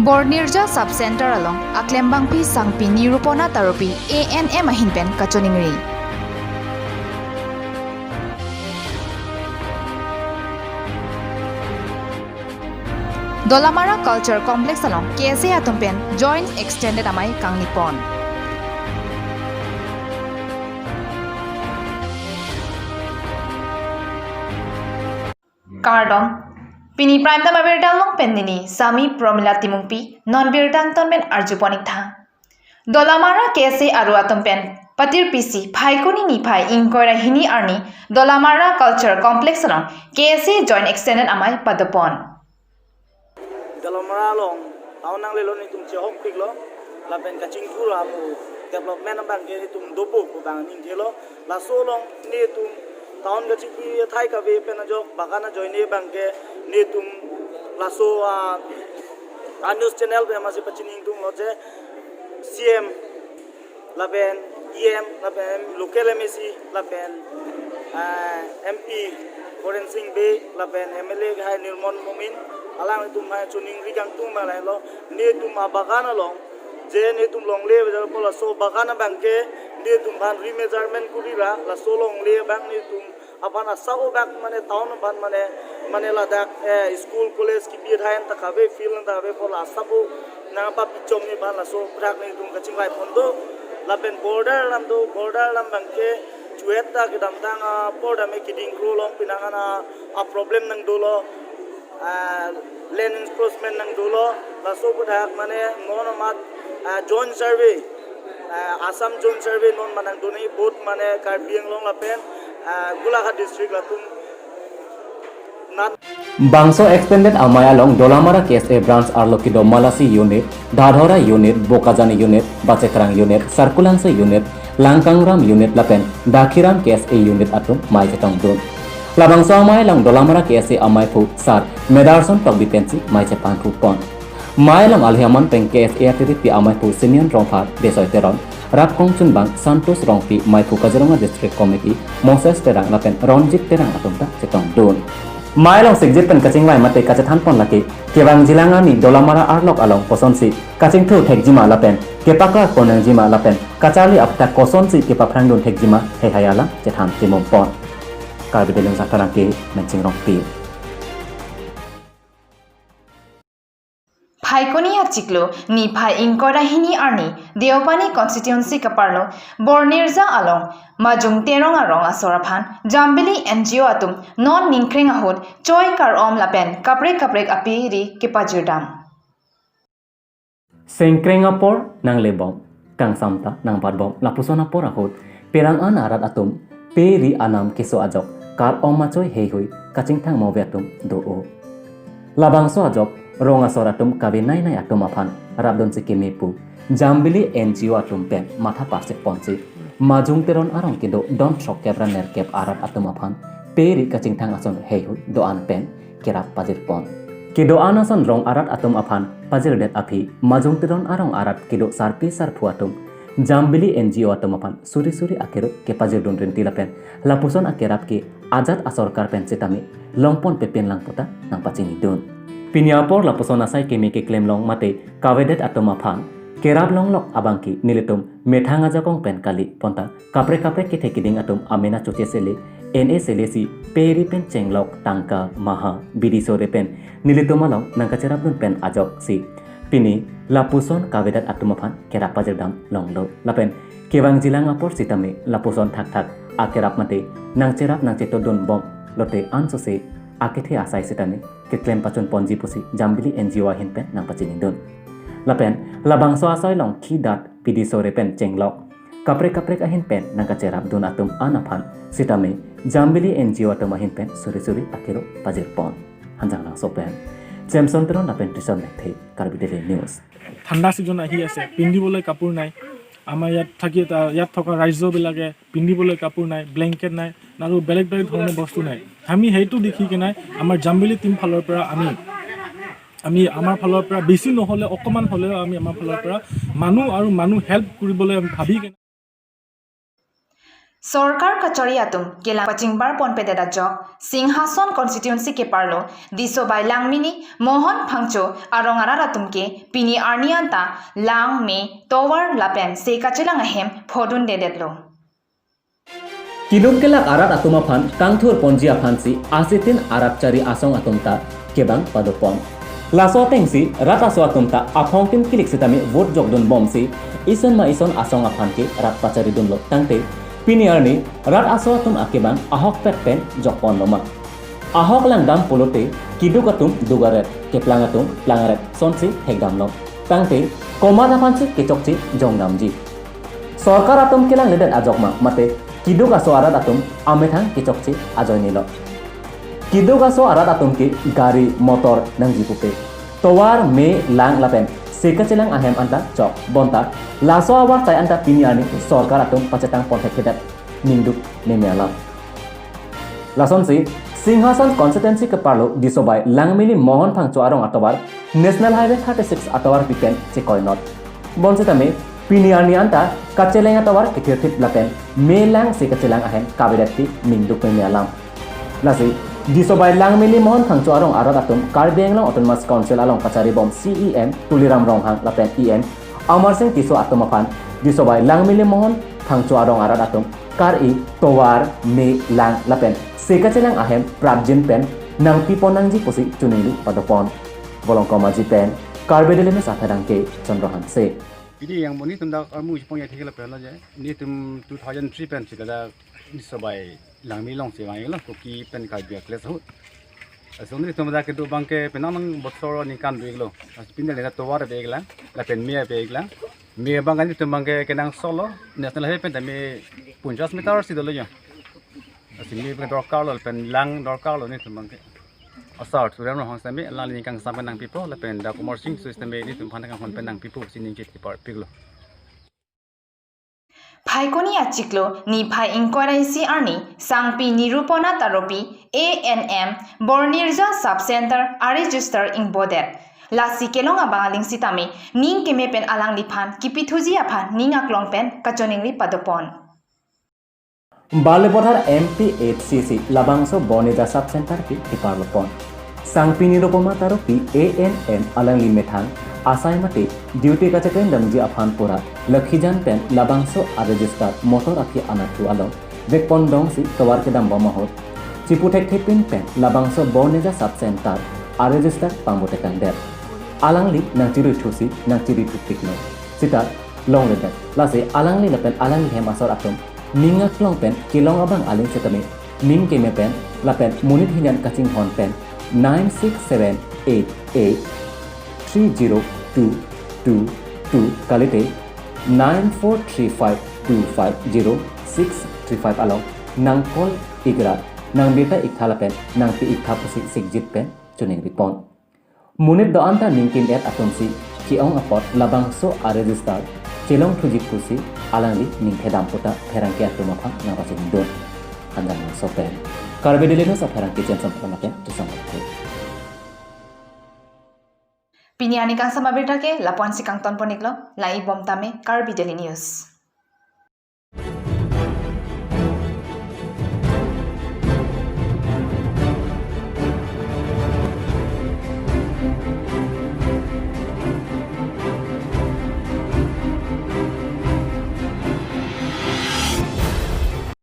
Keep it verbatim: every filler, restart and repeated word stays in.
Bornirja Sub Center along aklembangpi Sangpi Nirupona Tarupi A N M ahin pen kachiningri. Dolamara Culture Complex along K S A atum pen Joint Extended Amei kangnipon. Kardom. Pini Prime Time abirta along pen neli Sami Promila Timungpi, non birta angton pen arjupon ik tha. Dolamara K S A aru atum pen patirpisi Phaikuni niphai ingkoi ra hini arni Dolamara Culture Complex along K S A Joint Extended Amei padopon. Dolamara along town nanglelo netum chehokpiklo, lapen kachingthur amu development abangke netum dopo pu bang ningthelo. Laso along netum town kachingpi athai kave pen ajok bagan ajoine abangke netum laso, ah, a news channel pen masi pachiningtunglo je C M lapen E M lapen local M A C lapen, ah, M P Horen Sing Bey lapen M L A hai Nirmal Momin, alanglitum hai chiningri kangtung abang lahelo, netum abagan along je netum longle bajar polo, laso bagan abangke netum aphan remeasurement kurira, laso longle abang netum aphan asap abang mane town aphan mane, mane ladak, eh, school college kipi athai anta kave, field anta kave, polo asap nangpapichom ni aphan laso prak netum kachingvai pon do. Lapen border alam do, border alam abangke chuet ta kedamtang apor dam ke keding krolong pinang ana a problem nangdolo, ah, land encroachment nangdolo, laso aputhak mane non amat, ah, joint survey, ah, Assam joint survey non manang doni both mane Karbi Anglong lapen, ah, Golaghat district latum nat. Bangso Extended Amei along Dolamara K S A branch arlo kedo Malasi unit, Dadhora unit, Bokajani unit, Bachekrang unit, Sarkulangso unit, Langkangram unit lapen Dakhiram K S A unit atum mei chetongdun. Labangso amei along Dolamara K S A ameiphu Sar Medarson Tokbi pensi mei chepanphu pon. Mei along alohi aman pen K S A atirpi ameiphu Simeon Rongphar, Desoi Teron, rap kongchunbang Santos Rongpi, meiphu Kaziranga District Committee Moses Terang lapen Ronjit Terang atum ta chetongdun. Mei along sikjit pen kachingvai mate kachethan pon lake kevang jilang ani Dolamara arlok along kosonsi kachingthur thekjima lapen kepakar pon nangjima lapen kacharli aputhak kosonsi kepaphrangdun thekjima heihai alam chethan timung pon. Karbi Daily News Satarang ke Mensing Rongpi. Phaikuni achiklo niphai ingkoi ra hini arni Deopani constituency kaparlo Bornirja along Majung Terong arong asor aphan Jambili N G O atum non ningkreng ahut choi kar-om lapen kaprek kaprek apiri kepajirdam. Sengkreng apor nanglebom, kangsam ta nangbatbom, lapuson apor ahut pirang an arat atum pe ri anam keso ajok kar-om machoi heihui kachingthang move atum do-o. Labangso ajok rong asor atum kave nai nai atum aphan rapdunsi keme pu Jambili N G O atum pen matha parsik ponsi Majung Teron arong kedo don throkkep ra nerkep arat atum aphan pe ri kachingthang ason heihui do-an pen kerap pajirpon. Kedo-an ason rong arat atum aphan pajirdet aphi Majung Teron arong arat kedo sarpi sarpo atum Jambili N G O atum aphan suri suri akero kepajirdun rinti lapen lapuson akerap ke ajat asorkar pen sitame longpon pepin lang puta nangpachinidun. Pini apor lapuson asai keme keklem long mate kavedet atum aphan kerap longlok abangke nelitum methang ajakong pen kali ponta kaprek kaprek kethe kiding atum amena choche sele, N A sele si pe ri pen chenglok tangka maha bidi sore pen nelitum along nangkacherapdun pen ajoksi pini lapuson kavedet atum aphan kerap pajirdam longlo. Lapen kevang jilang apor sitame lapuson thakthak akerap mate nangcherap nangchetodun bom lote ansose akethe asai sitame keklem pachun ponji pusi Jambili N G O ahin pen nangpachinidun. Lapen labangso asai along khidat bidi sore pen chenglok kaprek kaprek ahin pen nangkacherapdun atum an aphan sitame Jambili N G O atum ahin pen suri suri akero pajirpon. Hanjanglangso pen Jameson Teron lapen Trison Lekthe, Karbi Daily News. ঠাণ্ডা ছিজন আহি আছে, পিন্ধিবলৈ কাপোৰ নাই। আমাৰ ইয়াত থাকি, ইয়াত থকা ৰাইজবিলাকে পিন্ধিবলৈ কাপোৰ নাই, ব্লেংকেট নাই আৰু বেলেগ বেলেগ ধৰণৰ বস্তু নাই। আমি সেইটো দেখি কেনে আমাৰ জাম্বিলি টিম ফালৰ পৰা আমি, আমি আমাৰ ফালৰ পৰা বেছি নহ'লে অকণমান হ'লেও আমি আমাৰ ফালৰ পৰা মানুহ আৰু মানুহ হেল্প কৰিবলৈ আমি ভাবি কেনে Sorkar kachari atum kelang pachingbar ponpedet ajok Singhason constituency keparlo Disobai Langmili Mohon Phangcho arong arat atum ke pini arni anta lang, me, tovar lapen se kachelang ahem phodundedetlo. Kiduk kelak arat atum aphan kangthur ponji aphansi asitin arat chari asong atum ta kebang padopon. Laso atengsi rat aso atum ta aphongtin kilik sitame vote jokdunbomsi ison ma ison asong aphan ke rat pacharidunlo tangte pini arni rat aso atum akebang ahokpet pen jokponloma. Ahok langdam pulote kiduk atum dugaret, keplang atum plangaret sonsi thekdamlo. Tangte komat aphansi kechokche jongdamji. Sorkar atum kelangledet ajok ma mate kiduk aso arat atum amethang kechokche ajoinelo. Kiduk aso arat atum ke gari motor nangji pupe tovar, me, lang lapen se kachelang ahem anta chok bonta laso avar chai anta pini arni sorkar atum pachetang ponthekthedet ningduk meme alam. Lasonsi Singhason constituency keparlo Disobai Langmili Mohon Phangcho arong atovar National Highway thirty-six atovar pipen chekoinot. Bonsitame pini arni anta kachelang atovar kethirthip lapen me, lang se kachelang ahem kavedet ti ningduk meme alam. Lasi Disobai Langmili Mohon Phangcho arong arat atum Karbi Anglong Autonomous Council along kacharibom C E M Tuliram Ronghang lapen E M Amarsing Tisso atum aphan Disobai Langmili Mohon Phangcho arong arat atum kar-i tovar, me, lang lapen se kachelang ahem prapjin pen nangpipon nangji pusi choningri padopon. Bolongkom Aji pen Karbi Daily News apherangke Chandra Hanse. Pini yang mo nelitum dak armu isi pong ya thik lapen lo je. Nelitum two thousand three pen si ladak Disobai Langmili alongsi vanglo Kuki pen Karbi a-clash ahut. Laso nelitum dak kedo abangke penang nang botsor ningkan do-iklo. Laso pini ladak tovar ave-iklang, lapen me ave-iklang. Me abang nelitum abangke kenangsotlo, National Highway pen tame ponchas meter si dolo jo. Lasi me abang dorkarlo, lapen lang dorkarlo nelitum abangke. Asar Tuliram Ronghang sitame alangli ningkan same nangpipo, lapen dak Amarsing Tisso sitame nelitum aphan kanghon pen nangpipo pusi ningje thipar piklo. Phaikuni achiklo niphai ingkoi ra isi arni Sangpi Nirupama Taropi A N M Bornirja Sub Center a-register ingbodet. Lasi kelong abang aling sitame ning keme pen alangliphan kipithuji aphan ning aklong pen kachoningri padopon. Balipathar M P H C C labangso Bornirja Sub Center ke keparlopon. Sangpi Nirupama Taropi A N M alangli methang asai mate duty kacheklem damji aphan pura Lakhijan pen labangso a-register motor aphi anatthu along vekpon dongsi tovar kedambom ahut chipu thekthepin pen labangso Bornirja Sub Center a-register pangbotekangdet. Alangli nangchirui thusi nangchirui thupiklo. Sita longledet. Lasi alangli lapen alangli hem asor atum ning aklong pen kelong abang aling sitame ning keme pen lapen monit hinian kachinghon pen nine six seven eight eight three zero two two two kalite nine four three five two five zero six three five along nang call ikra, nang birta iktha lapen nangpi iktha pusi sikjit pen choningripon. Monit do-an ta ning kim-et atumsi ke-ong apot labangso a-register chelong thuji pusi alangli ning thedam puta pherangke atum aphan nangpachingdun. Hanjang Langso pen Karbi Daily News apherangke Jenson Pharmacia, Josang Rongphar. Pini arni kangsam abirta ke lapu-ansi kangton pon-iklo, lang-ibom tame Karbi Daily News.